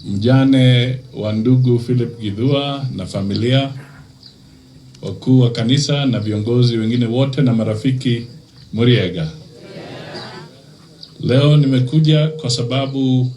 Mjane wa ndugu Philip Githua na familia, wakuu wa kanisa na viongozi wengine wote na marafiki, Muriega. Leo nimekuja kwa sababu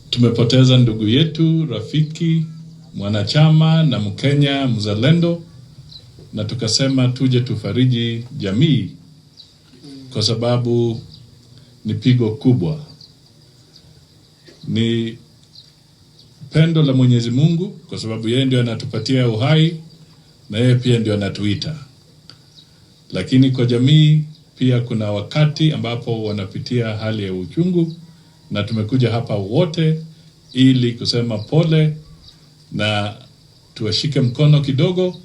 tumepoteza ndugu yetu, rafiki, mwanachama na Mkenya mzalendo, na tukasema tuje tufariji jamii kwa sababu ni pigo kubwa. Ni pendo la Mwenyezi Mungu kwa sababu yeye ndio anatupatia uhai na yeye pia ndio anatuita. Lakini kwa jamii pia kuna wakati ambapo wanapitia hali ya uchungu, na tumekuja hapa wote ili kusema pole na tuwashike mkono kidogo,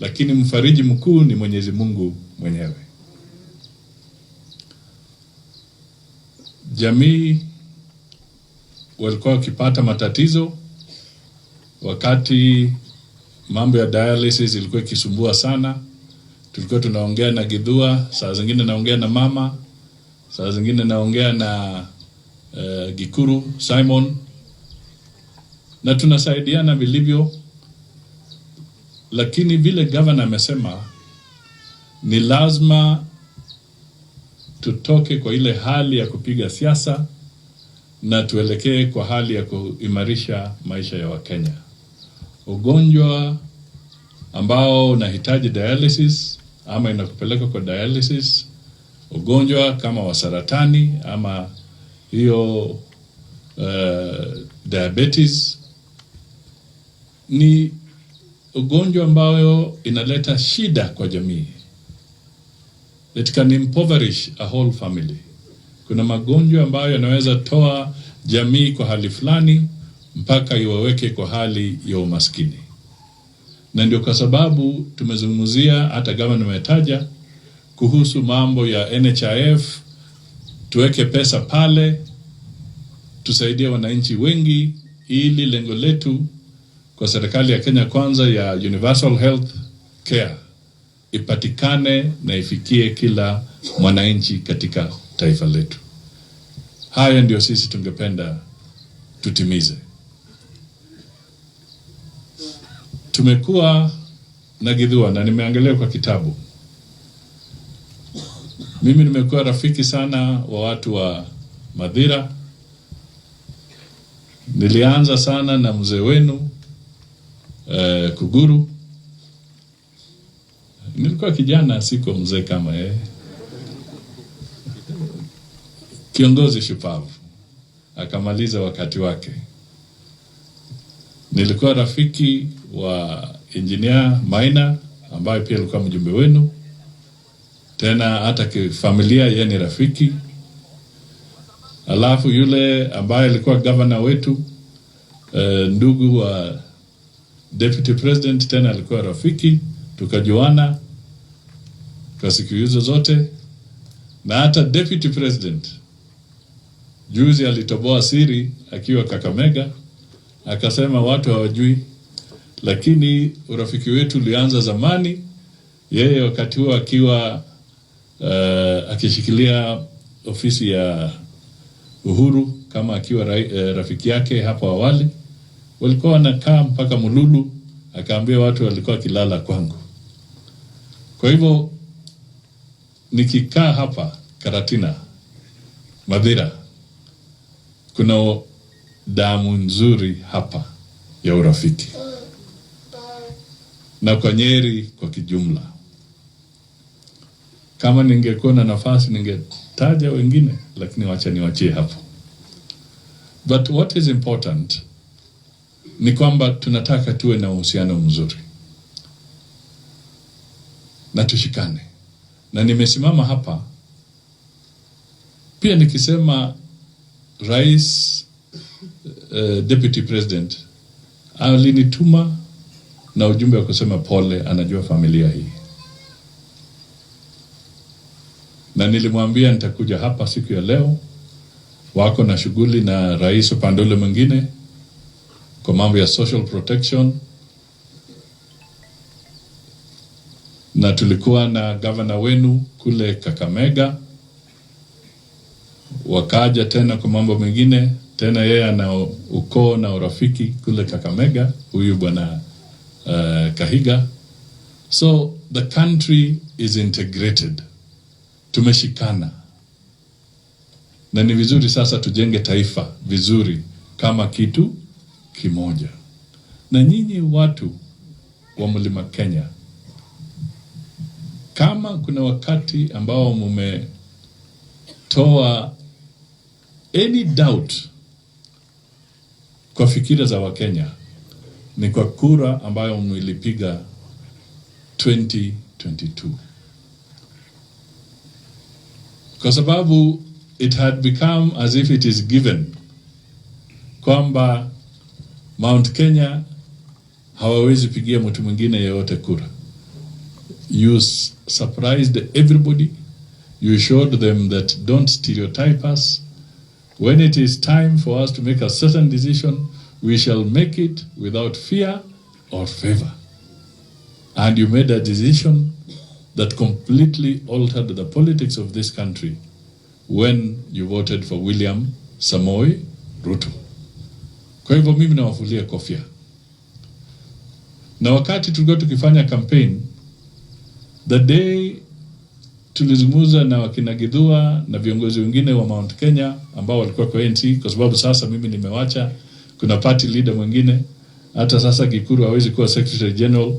lakini mfariji mkuu ni Mwenyezi Mungu mwenyewe. Jamii walikuwa wakipata matatizo wakati mambo ya dialysis ilikuwa ikisumbua sana. Tulikuwa tunaongea na Githua, saa zingine naongea na mama, saa zingine naongea na Gikuru Simon, na tunasaidiana vilivyo. Lakini vile governor amesema, ni lazima tutoke kwa ile hali ya kupiga siasa na tuelekee kwa hali ya kuimarisha maisha ya Wakenya. Ugonjwa ambao unahitaji dialysis ama inakupeleka kwa dialysis, ugonjwa kama wa saratani ama hiyo diabetes, ni ugonjwa ambayo inaleta shida kwa jamii. It can impoverish a whole family. Kuna magonjwa ambayo yanaweza toa jamii kwa hali fulani mpaka iwaweke kwa hali ya umaskini, na ndio kwa sababu tumezungumzia, hata gavana ametaja kuhusu mambo ya NHIF, tuweke pesa pale tusaidie wananchi wengi, ili lengo letu kwa serikali ya Kenya Kwanza ya Universal Health Care ipatikane na ifikie kila mwananchi katika taifa letu. Haya ndio sisi tungependa tutimize. Tumekuwa na Githua na nimeangalia kwa kitabu. Mimi nimekuwa rafiki sana wa watu wa Mathira. Nilianza sana na mzee wenu Kuguru. Nilikuwa kijana, siko mzee kama yeye. Kiongozi shupavu, akamaliza wakati wake. Nilikuwa rafiki wa Engineer Maina ambaye pia alikuwa mjumbe wenu, tena hata kifamilia yeye ni rafiki. Alafu yule ambaye alikuwa governor wetu, ndugu wa deputy president, tena alikuwa rafiki, tukajuana kwa siku hizo zote. Na hata deputy president juzi alitoboa siri akiwa Kakamega, akasema watu hawajui, lakini urafiki wetu ulianza zamani, yeye wakati huo akiwa akishikilia ofisi ya Uhuru kama akiwa rafiki yake hapo awali, walikuwa wanakaa mpaka Mululu, akaambia watu walikuwa wakilala kwangu. Kwa hivyo nikikaa hapa Karatina Mathira, kuna damu nzuri hapa ya urafiki, na kwa Nyeri kwa kijumla. Kama ningekuwa na nafasi ningetaja wengine, lakini wacha niwachie hapo. But what is important ni kwamba tunataka tuwe na uhusiano mzuri na tushikane. Na nimesimama hapa pia nikisema Rais, Deputy President alinituma na ujumbe wa kusema pole, anajua familia hii. Na nilimwambia nitakuja hapa siku ya leo, wako na shughuli na rais upande ule mwingine kwa mambo ya social protection, na tulikuwa na governor wenu kule Kakamega, wakaja tena kwa mambo mengine. Tena yeye ana ukoo na urafiki kule Kakamega, huyu bwana Kahiga. So the country is integrated, tumeshikana, na ni vizuri sasa tujenge taifa vizuri kama kitu kimoja. Na nyinyi watu wa Mlima Kenya, kama kuna wakati ambao mumetoa any doubt kwa fikira za Wakenya ni kwa kura ambayo mlipiga 2022, kwa sababu it had become as if it is given kwamba Mount Kenya hawawezi pigia mtu mwingine yeyote kura. You surprised everybody. You showed them that don't stereotype us. When it is time for us to make a certain decision, we shall make it without fear or favor. And you made a decision that completely altered the politics of this country when you voted for William Samoei Ruto. Kwa hivyo mimi nawavulia kofia. Na wakati tulikuwa tukifanya campaign, the day tulizungumza na wakina Githua na viongozi wengine wa Mount Kenya ambao walikuwa kwa ANC, kwa sababu sasa mimi nimewacha, kuna party leader mwingine. Hata sasa Gikuru hawezi kuwa secretary general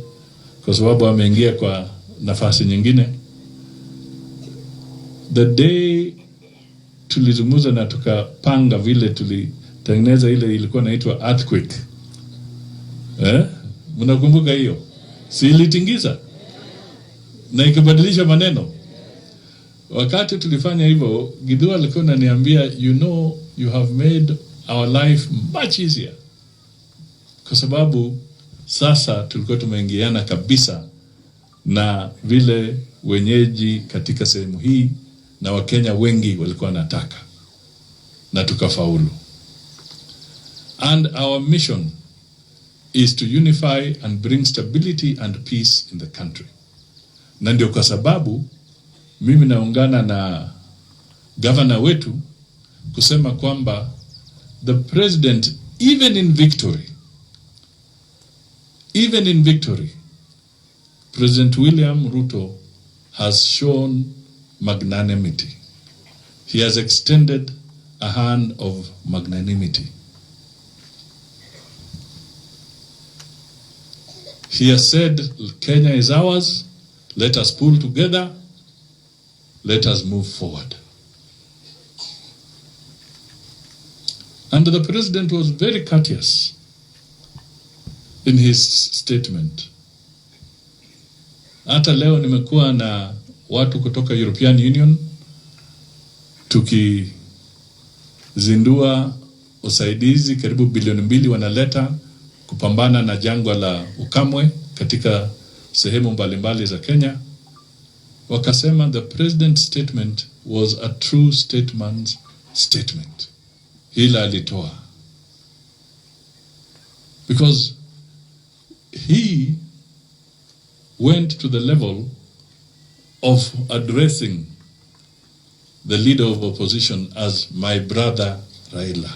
kwa sababu ameingia kwa nafasi nyingine. The day tulizungumza na tukapanga vile tulitengeneza ile ilikuwa inaitwa earthquake. Eh? Mnakumbuka hiyo? Si ilitingiza na ikabadilisha maneno. Wakati tulifanya hivyo, Githua alikuwa ananiambia, you know, you have made our life much easier, kwa sababu sasa tulikuwa tumeingiana kabisa na vile wenyeji katika sehemu hii na Wakenya wengi walikuwa wanataka, na tukafaulu. And our mission is to unify and bring stability and peace in the country. Na ndio kwa sababu mimi naungana na gavana wetu kusema kwamba the president, even in victory, President William Ruto has shown magnanimity. He has extended a hand of magnanimity. He has said, Kenya is ours, let us pull together, let us move forward. And the president was very courteous in his statement. Hata leo nimekuwa na watu kutoka European Union tukizindua usaidizi karibu bilioni 2 wanaleta kupambana na jangwa la ukame katika sehemu mbalimbali za Kenya. Wakasema the president's statement was a true stateman's statement. Hila alitoa because he went to the level of addressing the leader of opposition as my brother Raila.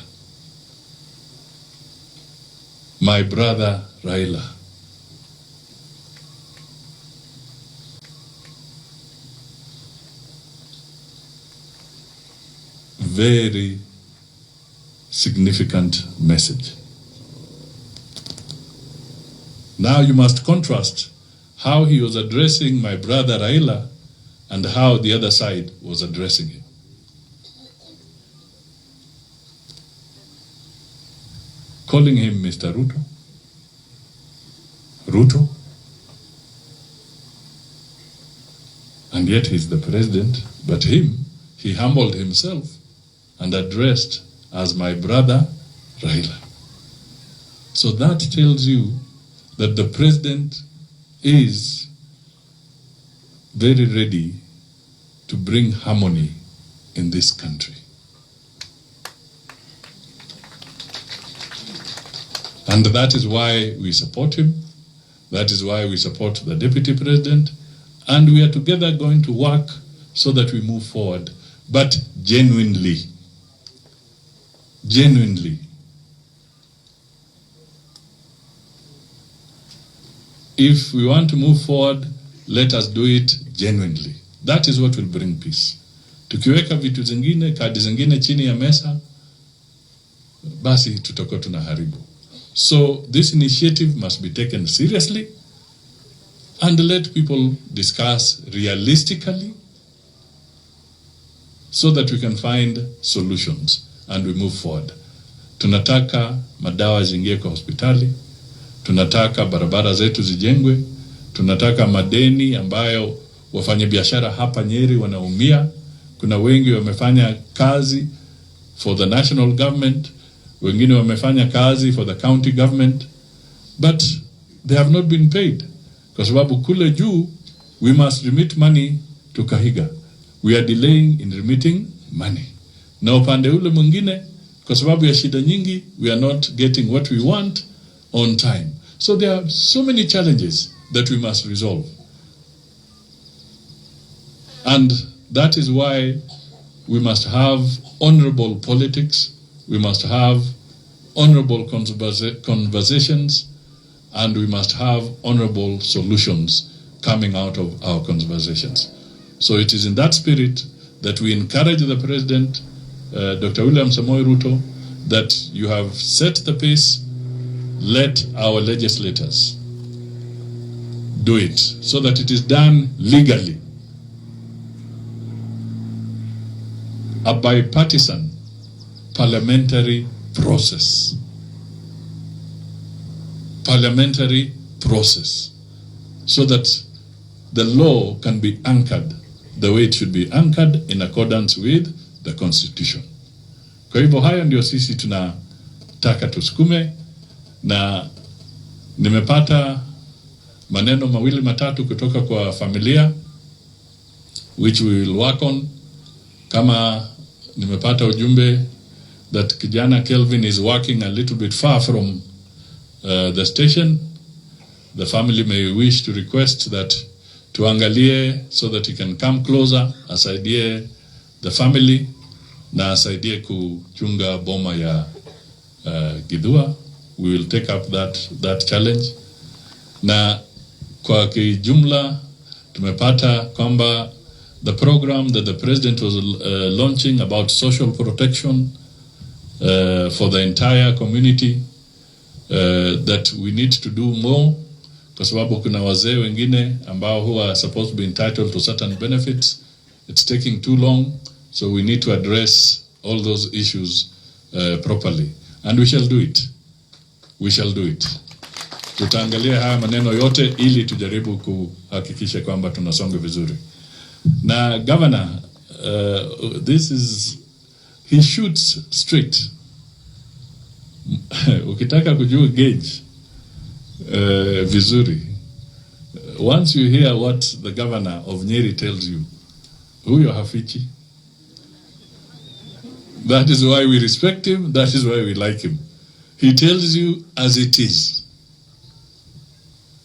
My brother Raila. Very significant message. Now you must contrast how he was addressing my brother Raila and how the other side was addressing him. Calling him Mr. Ruto, Ruto, and yet he's the president, but him, he humbled himself and addressed as my brother Raila. So that tells you that the president is very ready to bring harmony in this country. And that is why we support him. That is why we support the deputy president. And we are together going to work so that we move forward, but genuinely. genuinely. If we want to move forward, let us do it genuinely. That is what will bring peace. Tukiweka vitu zingine, kadi zingine chini ya mesa, basi tutakuwa tunaharibu. So this initiative must be taken seriously and let people discuss realistically so that we can find solutions and we move forward. Tunataka madawa ziingie kwa hospitali, tunataka barabara zetu zijengwe, tunataka madeni ambayo wafanyabiashara hapa Nyeri wanaumia. Kuna wengi wamefanya kazi for the national government, wengine wamefanya kazi for the county government, but they have not been paid kwa sababu kule juu we must remit money to Kahiga. We are delaying in remitting money. Na upande ule mwingine, kwa sababu ya shida nyingi, we are not getting what we want on time. So there are so many challenges that we must resolve. And that is why we must have honorable politics, we must have honorable conversations, and we must have honorable solutions coming out of our conversations. So it is in that spirit that we encourage the President, Dr. William Samoei Ruto, that you have set the pace, let our legislators do it so that it is done legally. A bipartisan parliamentary process. Parliamentary process so that the law can be anchored the way it should be anchored in accordance with the constitution. Kwa hivyo hayo ndio sisi tunataka tusukume, na nimepata maneno mawili matatu kutoka kwa familia which we will work on. Kama nimepata ujumbe that kijana Kelvin is working a little bit far from the station, the family may wish to request that tuangalie so that he can come closer, asaidie the family na asaidie kuchunga boma ya Githua. We will take up that challenge. Na kwa kijumla tumepata kwamba the program that the president was launching about social protection for the entire community, that we need to do more, kwa sababu kuna wazee wengine ambao who are supposed to be entitled to certain benefits. It's taking too long, so we need to address all those issues properly, and we shall do it. We shall do it. Tutaangalia haya maneno yote ili tujaribu kuhakikisha kwamba tunasonga vizuri. Na governor, this is he shoots straight. Ukitaka kujua gauge vizuri, once you hear what the governor of Nyeri tells you, huyo hafichi. That is why we respect him, that is why we like him. He tells you as it is.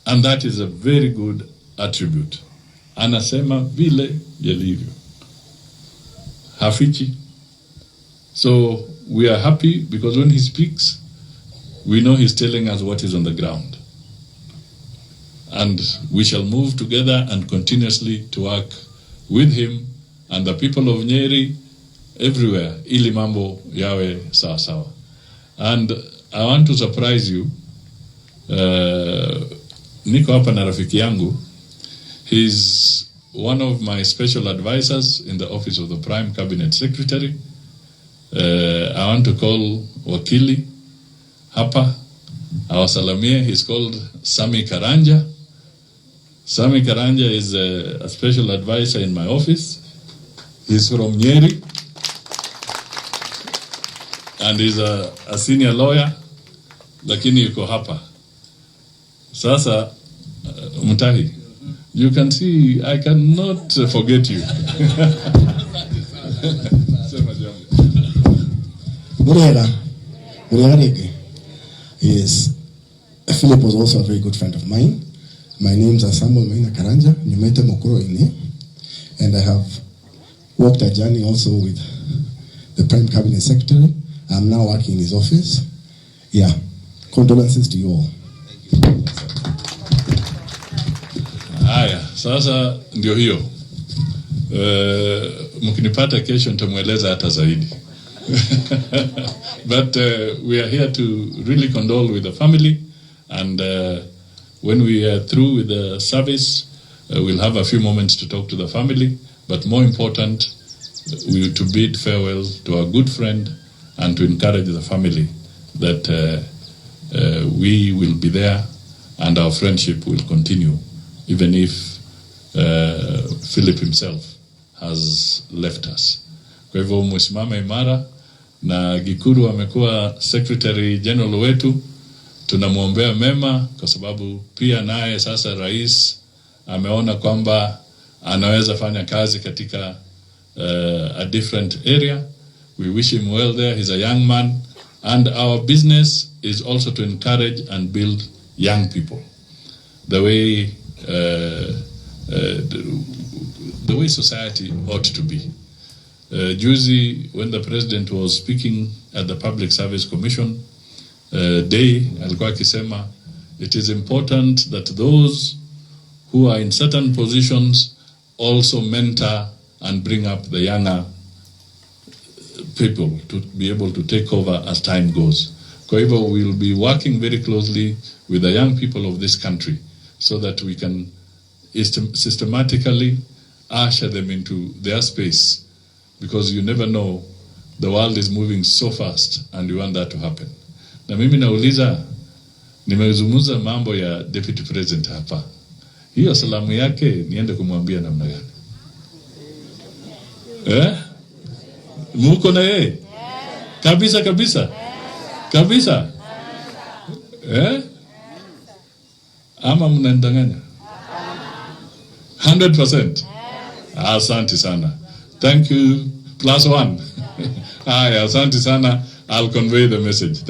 And that is a very good attribute. Anasema vile yalivyo. Hafichi. So we are happy because when he speaks, we know he's telling us what is on the ground. And we shall move together and continuously to work with him and the people of Nyeri everywhere, ili mambo yawe sawa sawa. And I want to surprise you. Niko hapa na rafiki yangu. He's one of my special advisors in the office of the Prime Cabinet Secretary. I want to call Wakili hapa awasalamie. He's called Sami Karanja. Sami Karanja is a special advisor in my office. He's from Nyeri and he's a senior lawyer, lakini yuko hapa sasa. Mutahi, you can see I cannot forget you. Sema jambo. Murega. Murega Rege. Yes. Philip was also a very good friend of mine. My name's Samuel Maina Karanja, Nyumete Mokoro-ini, and I have walked a journey also with the Prime Cabinet Secretary. I'm now working in his office. Yeah. Condolences to you all. Haya, sasa ndio hiyo. Mkinipata kesho nitamweleza hata zaidi. But we are here to really condole with the family, and when we are through with the service, we'll have a few moments to talk to the family, but more important, we to bid farewell to our good friend and to encourage the family that we will be there and our friendship will continue even if Philip himself has left us. Kwa hivyo msimame imara, na Gikuru amekuwa Secretary General wetu, tunamwombea mema kwa sababu pia naye sasa rais ameona kwamba anaweza fanya kazi katika a different area. We wish him well there. He's a young man, and our business is also to encourage and build young people the way society ought to be. Juzi, when the president was speaking at the Public Service Commission Day, alikuwa akisema it is important that those who are in certain positions also mentor and bring up the younger people to be able to take over as time goes. Kwa hivyo we will be working very closely with the young people of this country so that we can systematically usher them into their space, because you never know, the world is moving so fast and we want that to happen. Na mimi nauliza, nimezungumza mambo ya Deputy President hapa, hiyo salamu yake niende kumwambia namna gani? Eh? Muko na yeye? Kabisa kabisa kabisa, eh? Ama mnanidanganya? 100%. Asante sana. Thank you. Plus one. Haya, asante sana. I'll convey the message.